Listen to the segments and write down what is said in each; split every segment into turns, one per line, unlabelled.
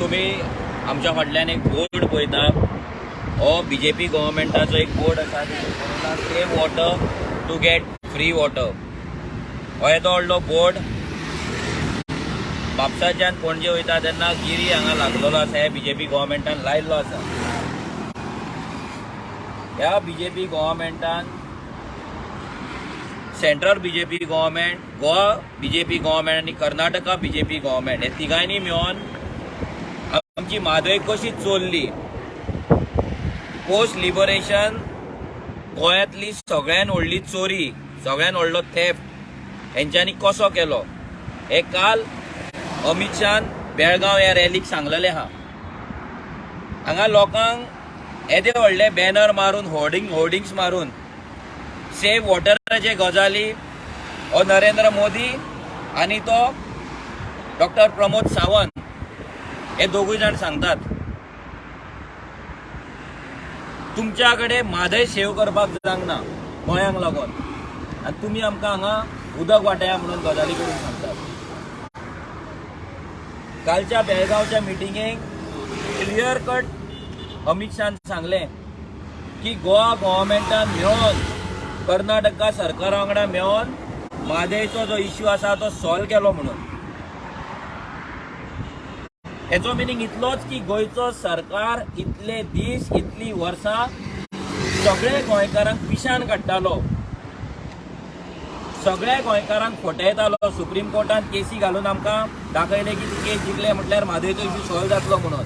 तुमी आमच्या फाटल्यान एक बोर्ड पळयता. हो बीजेपी गव्हर्मेंटाचो एक बोर्ड आसा. "Save water to get free water." हो येदो व्हडलो बोर्ड म्हापसाच्यान पणजे वयता तेन्ना गिरी हांगा लागलेलो आसा. हे बीजेपी गव्हर्मेंटान लायल्लो आसा. ह्या BJP गव्हर्मेंटान, central BJP government, Goa BJP government आनी कर्नाटका बीजेपी गव्हर्मेंट हे तिगांयनी मेळोन आमची म्हादय कशी चोरली, पोस्ट लिबरेशन गोंयांतली सगळ्यान व्हडली चोरी, सगळ्यान व्हडलो थेफ्ट हेंच्यांनी कसो केलो, हे काल अमित शान बेळगांव ह्या रॅलीक सांगलेलें आहा. हांगा लोकांक येदे व्हडले बॅनर मारून, होर्डिंग्स मारून सेव वॉटराचे गजाली हो नरेंद्र मोदी आनी तो डॉक्टर प्रमोद सावंत हे दोगूय जाण सांगतात. तुमच्या कडेन म्हादय सेव करपाक जावंक ना गोंयांक लागून आनी तुमी आमकां हांगा उदक वाटया म्हणून गजाली करून सांगतात. कालच्या बेळगांवच्या मिटिंगेक क्लियर कट अमित शान सांगलें की गोवा गव्हर्मेंटान मेळोन, कर्नाटका सरकारा वांगडा मेळोन म्हादयचो जो इश्यू आसा तो सॉल्व केलो म्हणून. हेचो मिनींग इतलोच की गोंयचो सरकार इतले दीस, इतली वर्सां सगळे गोंयकारांक पिशान काडटालो, सगळ्या गोंयकारांक फटयतालो. सुप्रीम कोर्टान केसी घालून आमकां दाखयले की केस जिखले म्हटल्यार म्हादयचो इश्यू सॉल्व जातलो म्हणून.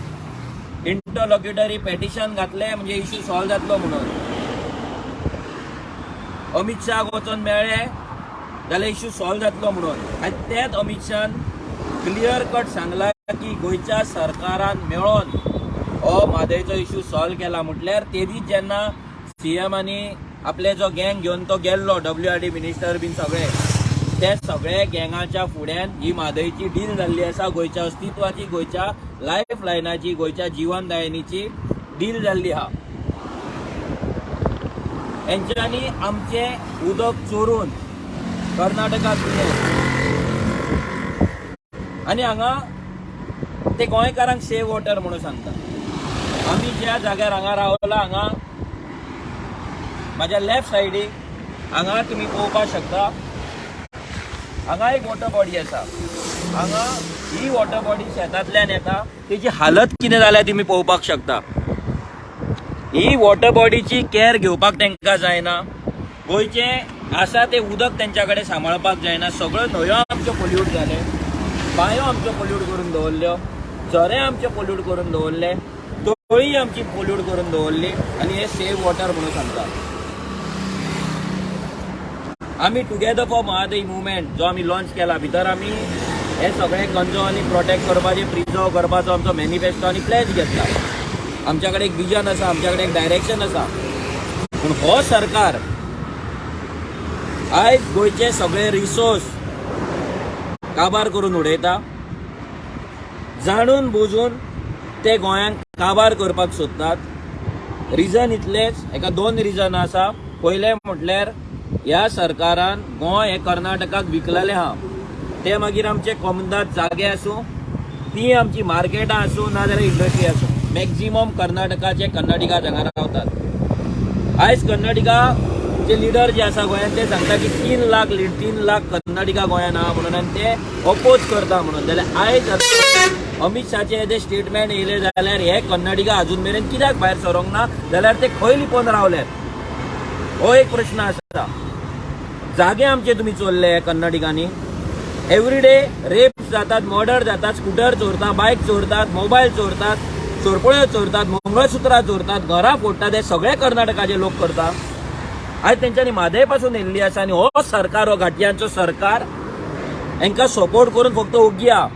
इंटरलॉक्युटरी पेटिशन घातले म्हणजे इश्यू सॉल्व जातलो म्हणून. अमित शाहाक वचोन मेळ्ळे जाल्यार इश्यू सॉल्व जातलो म्हणून. आनी तेच अमित शान क्लियर कट सांगला की गोंयच्या सरकारान मेळोन हो म्हादयचो इश्यू सॉल्व केला. म्हटल्यार ते दीस जेन्ना सीएम आनी आपले जो गँग घेवन तो गेल्लो, डब्ल्यू आर डी मिनिस्टर बीन सगळे, ते सगळे गँगाच्या फुड्यान ही म्हादयची डील जाल्ली आसा. गोंयच्या अस्तित्वाची, गोंयच्या लायफ लायनाची, गोंयच्या जिवनदायनीची डील जाल्ली आहा. हेंच्यांनी आमचें उदक चोरून कर्नाटकाक दिलें आनी हांगा ते गोंयकारांक सेव वॉटर म्हणून सांगता. आमी ज्या जाग्यार हांगा रावला, हांगा माझ्या लेफ्ट सायडीक हांगा तुमी पळोवपाक शकता, हांगा एक वॉटर बॉडी आसा. हांगा ही वॉटर बॉडी शेतांतल्यान येता. तेची हालत कितें जाल्या तुमी पळोवपाक शकता. ही वॉटर बॉडीची केअर घेवपाक तांकां जायना. गोंयचें आसा तें उदक तेंच्या कडेन सांबाळपाक जायना. सगळ्यो न्हंयो आमच्यो पोल्यूट जाले, बांयो आमच्यो पोल्यूट करून दवरल्यो, झरे आमचे पोल्यूट करून दवरले, तळी आमची पोल्यूट करून दवरली आनी हे सेव वॉटर म्हणून सांगता. आमी टुगेदर फॉर महादय मुवमेंट जो आमी लॉन्च केला, भितर आमी हे सगळे कंजर्व आनी प्रोटेक्ट करपाचे, प्रिजर्व करपाचो आमचो मॅनिफेस्टो आनी प्लॅज घेतला. आमच्या कडेन एक विजन आसा, आमच्या कडेन एक डायरेक्शन आसा. पूण हो सरकार आयज गोंयचे सगळे रिसोर्स काबार करून उडयता. जाणून बुजून ते गोंयांक काबार करपाक सोदतात. रिजन इतलेच, हेका दोन रिजन आसा. पयलें म्हटल्यार ह्या सरकारान गोंय हें कर्नाटकाक विकलेलें आहा. ते मागीर आमचे कोमुनिदाद जागे आसूं, ती आमची मार्केटां आसूं, नाजाल्यार इंडस्ट्री आसूं, मॅक्झिमम कर्नाटकाचे कन्नडिगा हांगा रावतात. आयज कर्नाटकाचे लिडर जे आसा गोंयांत, ते सांगता की 3 लाख कन्नडिगा गोंयांत आहा म्हणून आनी ते अपोज करता म्हणून. जाल्यार आयज अमित शहाचे जे स्टेटमेंट येयले, जाल्यार हे कन्नडिगा अजून मेरेन कित्याक भायर सरोंक ना? जाल्यार ते खंय लिपोवन रावल्यात, हो एक प्रश्न आसा. जागे आमचे तुमी चोरले कन्नडिगांनी. एवरीडे रेप जातात, मर्डर जातात, स्कुटर चोरतात, बायक चोरतात, मोबायल चोरतात, चोरपळ्यो चोरतात, मंगळसुत्रां चोरतात, घरां फोडटात. हे सगळे कर्नाटकाचे लोक करता. आयज तेंच्यांनी म्हादय पासून येयल्ली आसा आनी हो सरकार, हो घाटयांचो सरकार हांकां सपोर्ट करून फक्त ओगी आहा.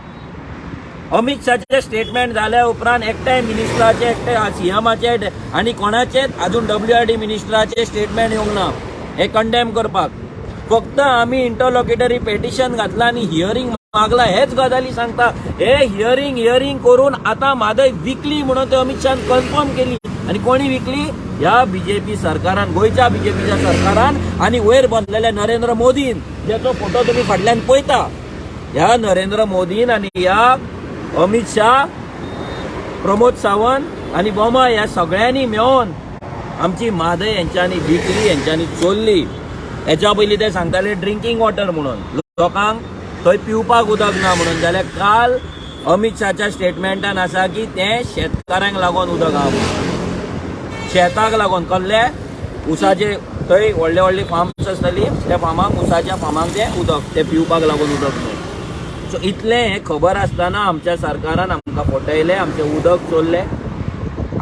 अमित शहाचे स्टेटमेंट जाल्या उपरांत एकट्या मिनिस्टराचे, एकट्या सीएमाचे आनी कोणाचेच अजून डब्ल्यू आर डी मिनिस्टराचे स्टेटमेंट येवंक ना हे कंडेम करपाक. फक्त आमी इंटरलॉक्युटरी पेटिशन घातलां आनी हियरींग मागला हेच गजाली सांगता. हे हियरींग हियरींग करून आतां म्हादय विकली म्हणून ते अमित शहान कन्फर्म केली. आनी कोणी विकली? ह्या बीजेपी सरकारान, गोंयच्या बीजेपीच्या सरकारान आनी वयर बसलेल्या नरेंद्र मोदीन, ज्याचो फोटो तुमी फाटल्यान पळयता. ह्या नरेंद्र मोदीन आनी ह्या अमित शाह. प्रमोद सावंत आनी बोमाय ह्या सगळ्यांनी मेळोन आमची म्हादय हेंच्यांनी विकली, हेंच्यांनी चोरली. हेच्या पयलीं ते सांगताले ड्रिंकींग वॉटर म्हणून, लोकांक थंय पिवपाक उदक ना म्हणून. जाल्यार काल अमित शाहच्या स्टेटमेंटान आसा की तें शेतकारांक लागून उदक आहा म्हणून, शेताक लागून. कसले उसाचे थंय व्हडले व्हडले फार्म्स आसतली, त्या फार्माक, उसाच्या फार्माक तें उदक, तें पिवपाक लागून उदक न्हय. सो इतलें हें खबर आसतना आमच्या सरकारान आमकां फटयलें, आमचें उदक चोरलें.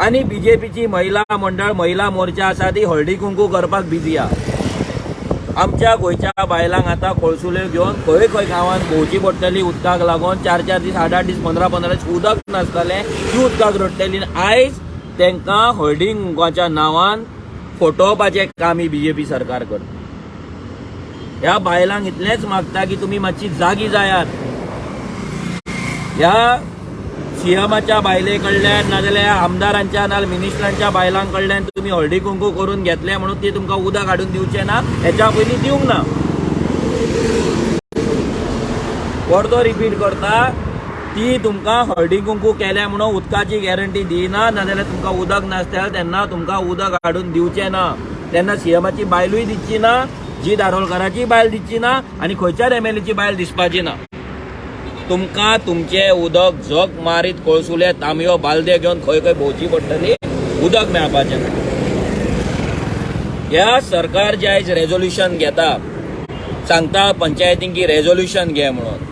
आनी बीजेपीची महिला मंडळ, महिला मोर्चा आसा ती हळदी कुंकू करपाक बिजी आहा. आमच्या गोंयच्या बायलांक आतां कळसुल्यो घेवन खंय खंय गांवांत भोंवची पडटली उदकाक लागून. चार चार दीस, आठ आठ दीस, पंदरा पंदरा दीस उदक नासतलें, ती उदकाक रडटली. आयज तांकां हळदी कुंकवाच्या नांवान फटोवपाचें काम ही बीजेपी सरकार करता. ह्या बायलांक इतलेंच मागता की तुमी मातशी जागी जायात. ह्या सीएमाच्या बायले कडल्यान नाजाल्यार आमदारांच्या नाजाल्यार मिनिस्टरांच्या बायलां कडल्यान तुमी हळदी कुंकू करून घेतले म्हणून ती तुमकां उदक हाडून दिवचे ना. हेच्या पयलीं दिवंक ना. परतो रिपीट करता, ती तुमकां हळदी कुंकू केल्या म्हणून उदकाची गॅरंटी दिना. नाजाल्यार तुमकां उदक नासता तेन्ना तुमकां उदक हाडून दिवचें ना. तेन्ना सीएमाची बायलूय दिवची ना, जी दारोलकाराची बायल दिवची ना आनी खंयच्याच एमएलएची बायल दिसपाची ना. तुमकां तुमचें उदक झक मारीत कळसुले तांबयो बालदे घेवन खंय खंय भोंवची पडटली, उदक मेळपाचें ना. ह्या सरकार जे आयज रेजोल्युशन घेता, सांगता पंचायतींक की रेजोल्युशन घे म्हणून,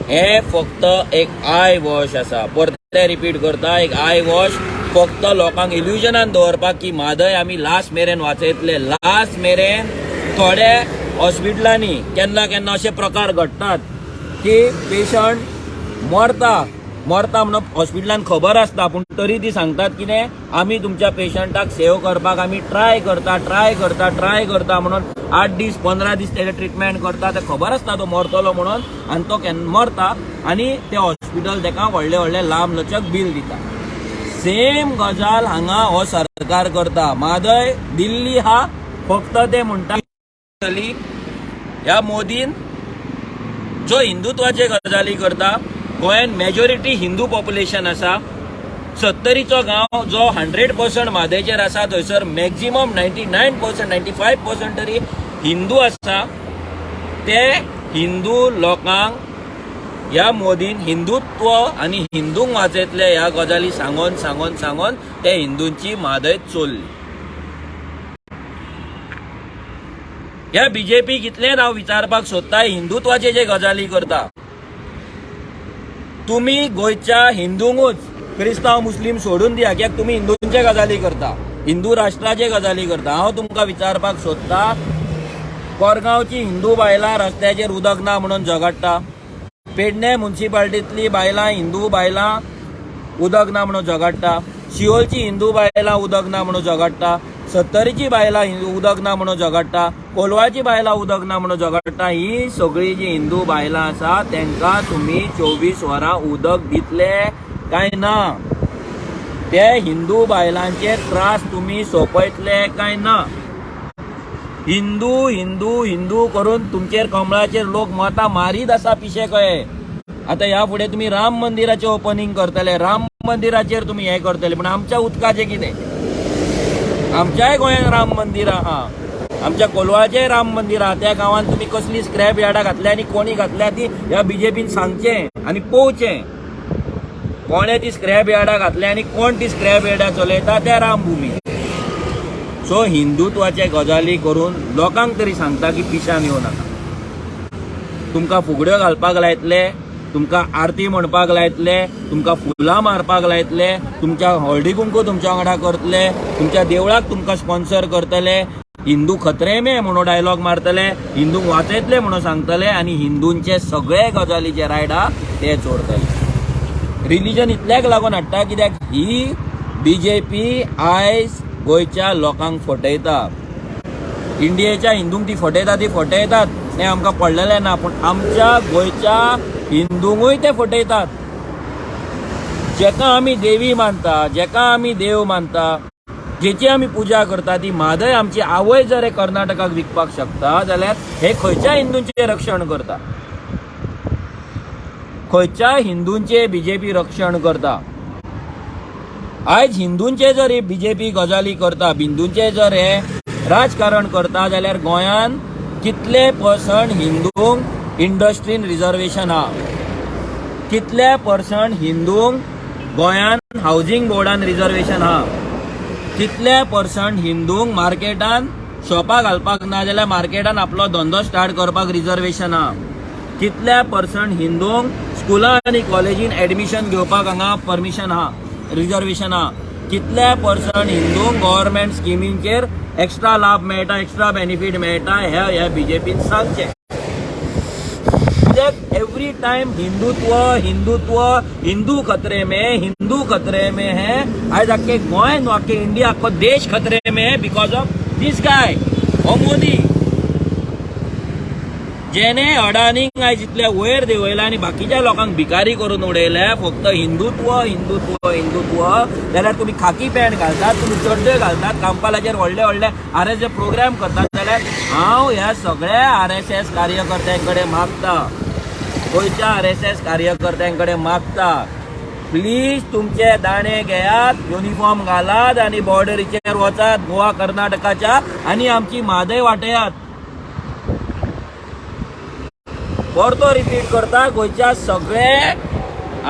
हें फक्त एक I wash आसा. परते रिपीट करता, एक I wash, फक्त लोकांक इल्युजनान दवरपाक की म्हादय आमी लास्ट मेरेन वाचयतले. लास्ट मेरेन थोडे हॉस्पिटलांनी केन्ना केन्ना अशे प्रकार घडटात की पेशंट मरता, मरता म्हणून हॉस्पिटलान खबर आसता, पूण तरी ती सांगतात कितें, आमी तुमच्या पेशंटाक सेव करपाक आमी ट्राय करता, ट्राय करता, ट्राय करता म्हणून 8 दीस 15 दीस तेजे ट्रिटमेंट करता. ते खबर आसता तो मरतलो म्हणून, आनी तो केन्ना मरता आनी ते हॉस्पिटल तेका व्हडले व्हडले लांब लचक बील दिता. सेम गजाल हांगा हो सरकार करता. म्हादय दिल्ली हा फक्त ते म्हणटा ह्या मोदीन जो हिंदुत्वाचे गजाली करता. गोंयान मेजॉरिटी हिंदू पॉप्युलेशन आसा. सत्तरीचो गांव जो 100% म्हादयचेर आसा, थंयसर मॅक्झिमम 99%, 95% तरी हिंदू आसा. ते हिंदू लोकांक ह्या मोदीन हिंदुत्व आनी हिंदूंक वाचयतले ह्या गजाली सांगोन सांगोन सांगोन ते हिंदूंची म्हादय चोरली. ह्या बीजेपीक इतलेंच हांव विचारपाक सोदता, हिंदुत्वाचे जे गजाली करता तुमी गोंयच्या हिंदूंकूच, क्रिस्तांव मुस्लीम सोडून दिया, कित्याक तुमी हिंदूंचे गजाली करता, हिंदू राष्ट्राचे गजाली करता. हांव तुमकां विचारपाक सोदता, कोरगांवची हिंदू बायलां रस्त्याचेर उदक ना म्हणून झगडटा, पेडणे म्युन्सिपाल्टींतली बायलां, हिंदू बायलां उदक ना म्हणून झगडटा, शिवोलची हिंदू बायलां उदक ना म्हणून झगडटा, सत्तरीची बायलां उदक ना म्हणून झगडटा, कोलवाची बायलां उदक ना म्हणून झगडटा. ही सगळीं जी हिंदू बायलां आसा तांकां तुमी 24 वरां उदक दितले काय ना? ते हिंदू बायलांचे त्रास तुमी सोंपयतले काय ना? हिंदू हिंदू हिंदू करून तुमचेर कमळाचेर लोक मतां मारीत आसा पिशे कळे. आतां ह्या फुडें तुमी राम मंदिराचें ओपनिंग करतले, राम मंदिराचेर तुमी हें करतले, पूण आमच्या उदकाचें कितें? आमच्याय गोंयांत राम मंदिर आहा, आमच्या कोलवाचेय राम मंदिर आहा. त्या गांवांत तुमी कसली स्क्रॅप यार्डां घातल्या आनी कोणी घातल्या ती ह्या बीजेपीन सांगचें आनी पळोवचें. कोणें ती स्क्रॅप यार्डां घातल्या आनी कोण ती स्क्रॅप यार्डां चलयता त्या रामभुमी. सो हिंदुत्वाचे गजाली करून लोकांक तरी सांगता की पिशान येवं नाका. तुमकां फुगड्यो घालपाक लायतले, तुमकां आरती म्हणपाक लायतले, तुमकां फुलां मारपाक लायतले, तुमच्या हळदी कुंकू तुमच्या वांगडा करतले, तुमच्या देवळाक तुमकां स्पॉन्सर करतले, हिंदू खतरे में म्हणून डायलॉग मारतले, हिंदूंक वाचयतले म्हणून सांगतले आनी हिंदूंचे सगळे गजाली जे रायट आहा ते चोरतले. रिलिजन इतल्याक लागून हाडटा कित्याक ही बीजेपी आयज गोंयच्या लोकांक फटयता. इंडियेच्या हिंदूंक ती फटयता, ती फटयतात तें आमकां पडलेलें ना, पूण आमच्या गोंयच्या हिंदूंकूय ते फटयतात. जेका आमी देवी मानता, जेका आमी देव मानता, जेची आमी पुजा करता, ती म्हादय आमची आवय जर हे कर्नाटकाक विकपाक शकता जाल्यार हे खंयच्या हिंदूंचें रक्षण करता? खंयच्या हिंदूंचें बीजेपी रक्षण करता? आयज हिंदूंचे जर बीजेपी गजाली करता, हिंदूंचे जर हे राजकारण करता जाल्यार गोंयान कितले पर्संट हिंदूंक इंडस्ट्रीन रिजर्वेशन आहा, कितले पर्संट हिंदूंक गोंयान हावजींग बोर्डान रिजर्वेशन आहा, कितले पर्संट हिंदूंक मार्केटान शॉपां घालपाक ना जाल्यार मार्केटान आपलो धंदो स्टार्ट करपाक रिजर्वेशन आहा, कितल्या पर्संट हिंदूंक स्कुलां आनी कॉलेजीन एडमिशन घेवपाक हांगा परमिशन आहा, रिजर्वेशन आहा, कितल्या पर्संट हिंदूंक गव्हर्मेंट स्किमींचेर एक्स्ट्रा लाभ मेळटा, एक्स्ट्रा बेनिफीट मेळटा, हे ह्या बीजेपीन सांगचें. कित्याक एवरी टायम हिंदुत्व हिंदुत्व, हिंदू खतरे में, हिंदू खतरे में है. आज आख्खे गोंय न्हू, आख्खे इंडिया, आख्खो देश खतरे में है because of this गाय हो मोदी, जेणे अडानीक आयज इतले वयर देंवयला आनी बाकीच्या लोकांक भिकारी करून उडयल्या. फक्त हिंदुत्व हिंदुत्व हिंदुत्व जाल्यार तुमी खाकी पॅन्ट घालतात, तुमी चड्ड्यो घालतात, कांपालाचेर व्हडले व्हडले आरएसएस प्रोग्राम करतात. जाल्यार हांव ह्या सगळ्या आरएसएस कार्यकर्त्यां कडेन मागता, गोंयच्या आरएसएस कार्यकर्त्यां कडेन मागता, प्लीज तुमचे दाणे घेयात, युनिफॉर्म घालात आनी बॉर्डरीचेर वचात गोवा कर्नाटकाच्या आनी आमची म्हादय वाटयात. परतो रिपीट करता, गोंयच्या सगळे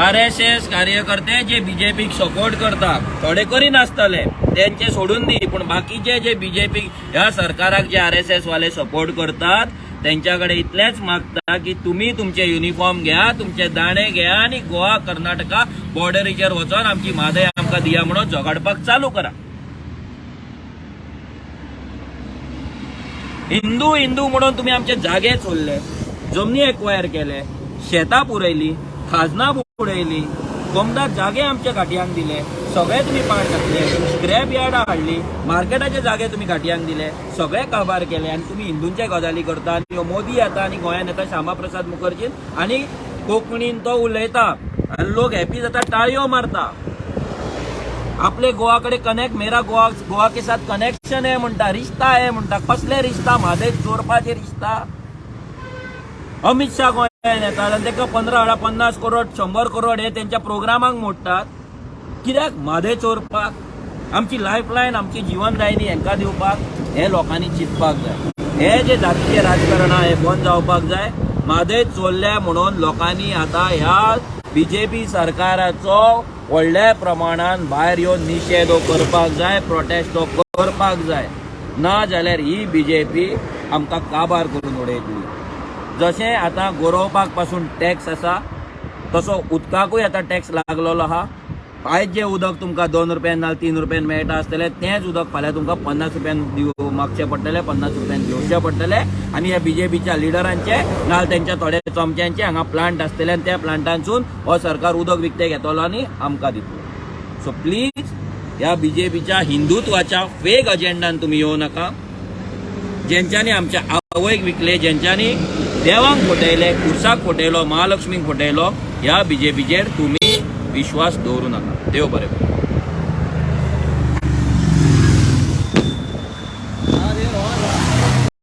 आरएसएस कार्यकर्ते जे बीजेपीक सपोर्ट करता, थोडे करिनासतले तेंचे सोडून दी, पूण बाकीचे जे बीजेपी ह्या सरकाराक जे आरएसएस वाले सपोर्ट करतात तेंच्या कडेन इतलेंच मागता की तुमी तुमचे युनिफॉर्म घ्या, तुमचे दाणे घ्या आनी गोवा कर्नाटका बॉर्डरीचेर वचोन आमची म्हादय आमकां दिया म्हणून झगडपाक चालू करा. हिंदू हिंदू म्हणून तुमी आमचे जागे चोरले, जमनी एक्वायर केले, शेतां पुरयली, खाजनां बुडयली, गोमदार जागे आमच्या घाटयांक दिले, सगळे तुमी पाड घातले, स्क्रॅप यार्डां हाडली, मार्केटाचे जागे तुमी घाटयांक दिले, सगळे काबार केले आनी तुमी हिंदूंचे गजाली करता. आनी मोदी येता आनी गोंयांत येता श्यामा प्रसाद मुखर्जीन आनी कोंकणीन तो उलयता आनी लोक हॅपी जाता, टाळयो मारता. आपले गोवा कडेन कनेक्ट, मेरा गोवा गोवा के साथ कनेक्शन है म्हणटा, रिश्ता है म्हणटा. कसले रिश्ता? म्हादय चोरपाचे रिश्ता. अमित शाह गोंयांत येतात आनी ताका 15 50 करोड 100 करोड हे तेंच्या प्रोग्रामाक मोडटात. कित्याक? म्हादय चोरपाक. आमची लायफ लायन, आमची जिवनदायिनी हेंकां दिवपाक हे लोकांनी चिंतपाक जाय. हे जे जातीचे राजकारण आहा हे बंद जावपाक जाय. म्हादय चोरल्या म्हणून लोकांनी आतां ह्या बीजेपी सरकाराचो व्हडल्या प्रमाणान भायर येवन निशेध करपाक जाय, प्रोटेस्ट करपाक जाय. ना जाल्यार ही बीजेपी आमकां काबार करून उडयतली. जशें आतां गोरोवपाक पासून टॅक्स आसा तसो उदकाकूय आतां टॅक्स लागलेलो आहा. आयज जें उदक तुमकां 2 रुपयान ना 3 रुपयान मेळटा आसतलें तेंच उदक फाल्यां तुमकां 50 रुपयान मागचें पडटलें, 50 रुपयान घेवचें पडटलें. आनी ह्या बीजेपीच्या लिडरांचे ना तेंच्या थोड्या चमच्यांचे हांगा प्लांट आसतले आनी त्या प्लांटांसून हो सरकार उदक विकतें घेतलो आनी आमकां दितलो. सो प्लीज ह्या बीजेपीच्या हिंदुत्वाच्या फेक अजेंडान तुमी येवं नाका. जेंच्यांनी आमच्या आवयक विकले, जेंच्यांनी देवांक फटयले, खुर्साक फटयलो, महालक्ष्मीक फटयलो, ह्या बीजेपीचेर तुमी विश्वास दवरूं नाका. देव बरें करूं.